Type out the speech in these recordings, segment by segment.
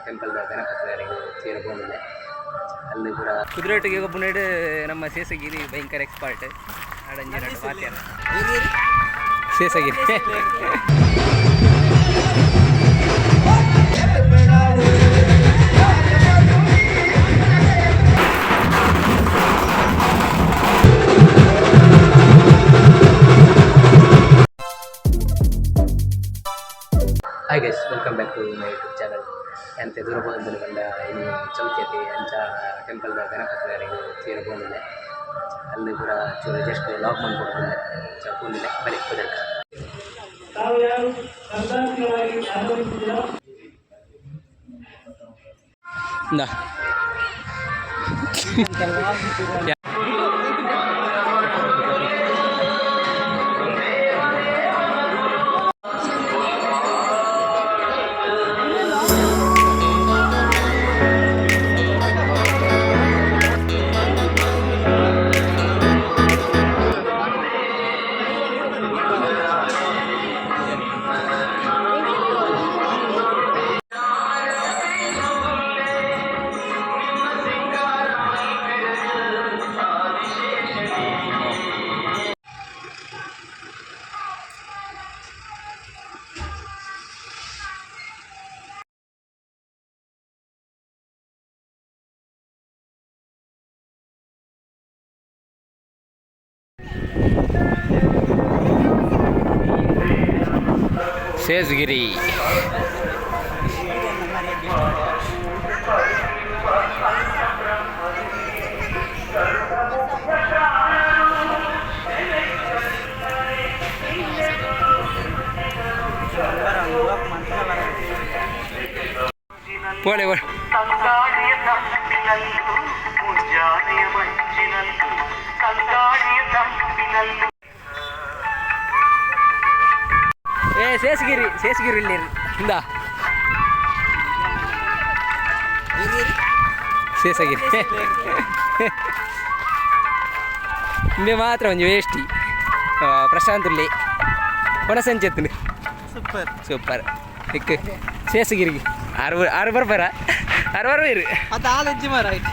Temple ದ ಗಣಪತಿ ತೇರು ಪೋಂದಿಲ್ಲ ಅಲ್ಲಿ ಪೂರ ಕುದುರೆಟ್ಟಿಗೆ ಗೊಬ್ಬುನೇಡು ನಮ್ಮ ಸೇಸಗಿರಿ ಭಯಂಕರ ಎಕ್ಸ್ಪರ್ಟ್. ಆಡಂಜಿ ಎರಡು ಪಾತ್ಯಾರ ಸೇಸಗಿರಿ. Hi guys, welcome back to my YouTube channel. ಅಂತ ದೂರ ಬಂದು ಕಂಡ ಇನ್ನು ಚೌತಿ ಅಂಚ ಟೆಂಪಲ್ದ ಗಣಪತಿ ತೇರು ಪೋಂದಿಲ್ಲ ಅಲ್ಲಿ ಪೂರ ಚೂರು ಜಸ್ಟ್ ಲಾಕ್ ಮಾಡ್ಕೊಡ್ತಿಲ್ಲ ಪೋಂದಿಲ್ಲ ಬಲೆ ಕುದರ್ಕ. ಇಂದಾ. ಸೇಸ್ಗಿರಿ. ಪೋಳೆ ಪೋಳೆ. ತಂಗಾಳಿಯ ತಂಪಿನಲ್ಲೂ ಮುಂಜಾನೆಯ ಮಂಜಿನಲ್ಲೂ ತಂಗಾಳಿಯ ತಂಪಿನಲ್ಲೂ. ಏ ಸೇಸ್ಗಿರಿ, ಸೇಸ್ಗಿರಿ ಇಲ್ಲಿ ಇಂದ ಸೇಸಗಿರಿ. ಇಂಬೆ ಮಾತ್ರ ಒಂಜಿ ವೇಸ್ಟಿ ಪ್ರಶಾಂತ್ ಉಲ್ಲೆ ಕೊನಸಂಚೆತ್ತುಂಡು. ಸೂಪರ್. ಸೂಪರ್. ಇಕ್ ಸೇಸಗಿರಿಗೆ ಆರು ಆರು ಬರ್ಬಾರ ಆರು ಬರ್ಬೇರು. ಅದು ಆಲಜ್ಜಿ ಮರ ಆಯ್ತು.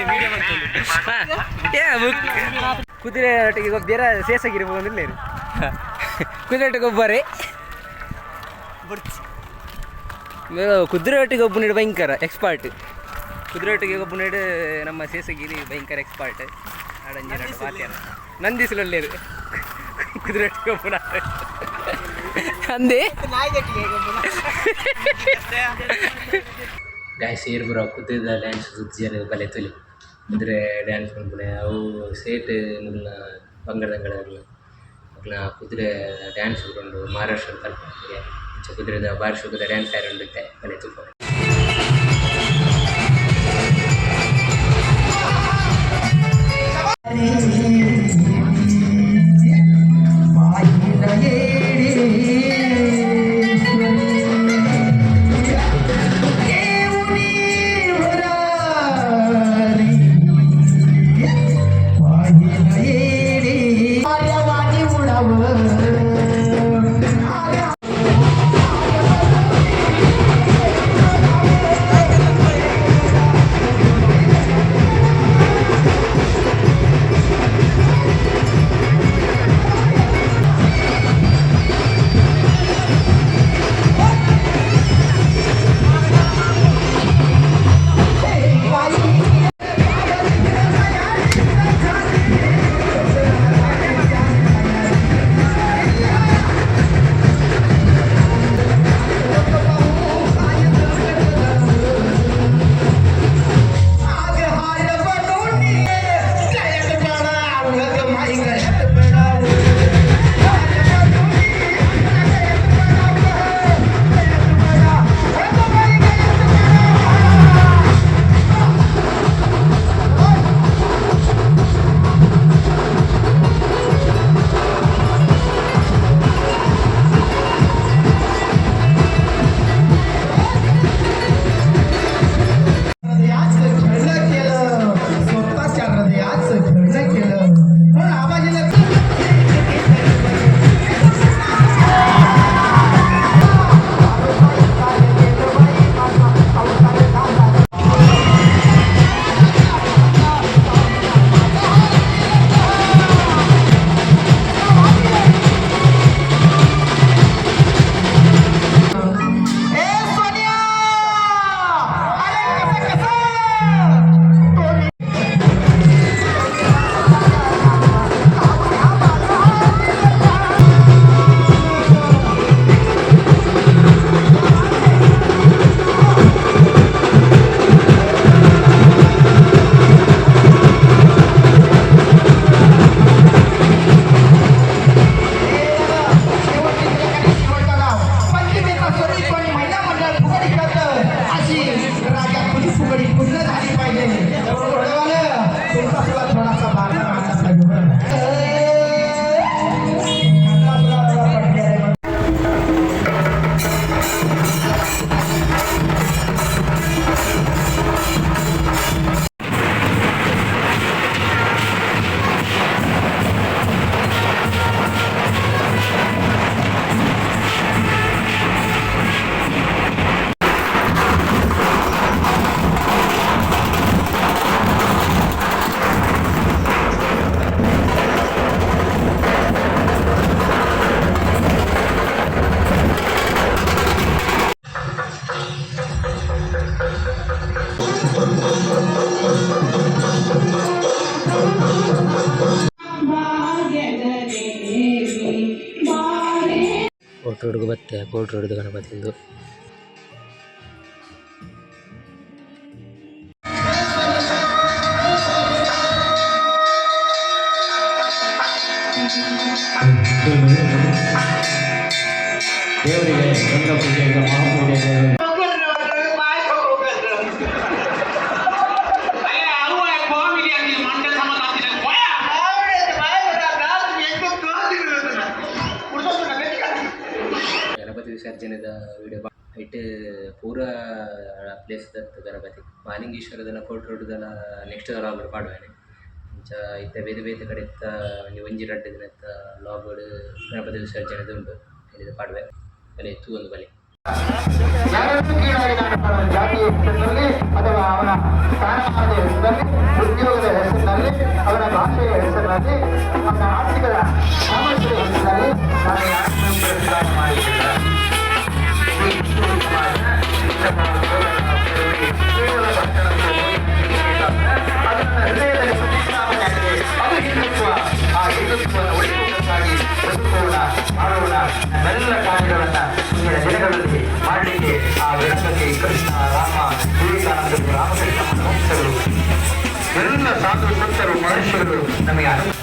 ವಿಡಿಯೋ ಮಾಡ್ಕೊಂಡು. ಏ ಬುಕ್ ಕುದುರೆ ಒಟ್ಟಿಗೆ ಗೊಬ್ಬರ ಸೇಸಗಿರಿ ಹೋಗಿಲ್ಲ. ಕುದುರೆ ಒಟ್ಟಿಗೆ ಗೊಬ್ಬರೇ. ಬಿಡ್ತಿ. ಕುದುರೆ ಒಟ್ಟಿಗೆ ಒಬ್ಬ ಭಯಂಕರ ಎಕ್ಸ್ಪರ್ಟ್. ಕುದುರೆ ಒಟ್ಟಿಗೆ ಒಬ್ಬ ನಮ್ಮ ಸೇಸಗಿರಿ ಭಯಂಕರ ಎಕ್ಸ್ಪರ್ಟ್. ಆಡಂಜಿ ಎರಡು ಪಾತ್ಯಾರ ನಂದಿಸಲೊಲ್ಲೇರು ಕುದುರೆ ಒಟ್ಟಿಗೆ ಒಬ್ಬನ ಅಂದೆ. ನಾಯಿ ಜಟ್ಟಿಗೆ. ಗಾಯ್ಸ್, ಏರ್ ಬರೋ ಕುದುರೆದ ಡ್ಯಾನ್ಸ್ ಸುಜ್ಜಿಯರು ಬಲೆ ತುಲಿ. ಕುದುರೆ ಡ್ಯಾನ್ಸ್ ಮನ್ಪುನೆ ಅವು ಸೇಟ್ ಮುನ್ನ ಬಂಗಾರದಂಗಳ ಅಕ್ಲ ಕುದುರೆ ಡ್ಯಾನ್ಸ್ ಉಂಡು ಮಹಾರಾಷ್ಟ್ರ ತಲುಪ. ಕುದುರೆದ ಬಾರಿ ಶೋಕುದ ಡ್ಯಾನ್ಸ್ ಆರು ಉಂಡುತ್ತೆ ಬಲೆ ತೂಪ. ರೋಡ್ಗ್ ಬತ್ತೆ ಕೋರ್ಟ್ ರೋಡ್ ಗಣಪತಿ ಉಂದು. ದೇವರಿಗೆ ಗಂಗಾ ಪೂಜೆ ಮಹಾಪೂಜೆ. ಗಣಪತಿ ವಿಸರ್ಜನೆದ ವಿಡಿಯೋ ಐಟ್ ಪೂರ ಪ್ಲೇಸ್ ದತ್ತು ಗಣಪತಿ ಮಾಲಿಂಗೇಶ್ವರದಲ ಕೋರ್ಟ್ ರೋಡ್ದಲ ನೆಕ್ಸ್ಟ್ ವ್ಲಾಗ್ ಪಾಡುವೇನೆ. ಅಂಚ ಇತ್ತೆ ಬೇತೆ ಬೇತೆ ಕಡೆತ್ತ ಒಂಜಿ ಒಂಜಿ ರಡ್ಡ್ ದಿನತ್ತ ವ್ಲಾಗ್ ಗಣಪತಿ ವಿಸರ್ಜನೆದ ಉಂಡು, ಐನಿದ ಪಾಡುವೆ. ಬಲೆ ತೂವೊಂದು ಬಲೆ. ಯಾರನ್ನು ಕೀಳಾಗಿ ನಾನು ಅವನ ಜಾತಿಯ ಹೆಸರಿನಲ್ಲಿ ಅಥವಾ ಅವನ ಸ್ಥಾನಮಾನದ ಹೆಸರಿನಲ್ಲಿ, ಉದ್ಯೋಗದ ಹೆಸರಿನಲ್ಲಿ, ಅವನ ಭಾಷೆಯ ಹೆಸರಿನಲ್ಲಿ, ಅವನ ಆರ್ಥಿಕ ಸಾಮರ್ಥ್ಯದ ಹೆಸರಿನಲ್ಲಿ ನಾನು ಯಾರನ್ನೂ ತಿರಸ್ಕಾರ ಮಾಡಿಲ್ಲ. ಈ ಹಿಂದೂ ಸಮಾಜ ಇಂತಹ ಕೇವಲ ಭಕ್ತರನ್ನು ಅದು ನನ್ನ ಹೃದಯದಲ್ಲಿ ಪ್ರತಿಷ್ಠಾಪನೆ ಆಗಿದೆ. ಅದು ಹಿಂದುತ್ವ. ಆ ಹಿಂದುತ್ವವನ್ನು ಉಳಿಸುವುದಕ್ಕಾಗಿ ಬದುಕೋಣ, ಮಾಡೋಣ. ನಮ್ಮೆಲ್ಲ ಕಾರ್ಯಗಳನ್ನು ಮುಂದಿನ ದಿನಗಳಲ್ಲಿ ಮಾಡಲಿಕ್ಕೆ ಆ ಗಣಪತಿ, ಕೃಷ್ಣ, ರಾಮ, ವಿವೇಕಾನಂದರು, ರಾಮಕೃಷ್ಣ ಪರಮಹಂಸರು, ಎಲ್ಲ ಸಾಧು ಸಂತರು, ಮನುಷ್ಯರು ನಮಗೆ ಅನು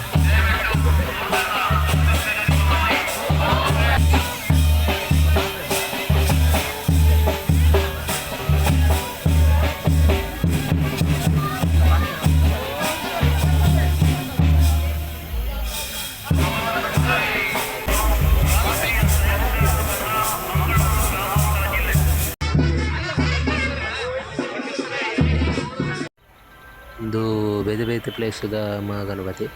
ಉಂದು ಬೇತೆ ಬೇತೆ ಪ್ಲೇಸ್ದ ಮಹಾಗಣಪತಿ.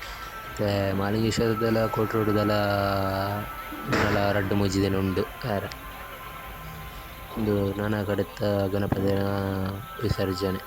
ಇತ್ತೆ ಮಾಲಿಂಗೇಶ್ವರದಲ ಕೋರ್ಟ್ ರೋಡ್ದಲ ನನಲ ರಡ್ಡ್ ಮೂಜಿ ದಿನ ಉಂಡು ಆರೆ. ಉಂದು ನಾನಾ ಕಡೆತ ಗಣಪತಿನ ವಿಸರ್ಜನೆ.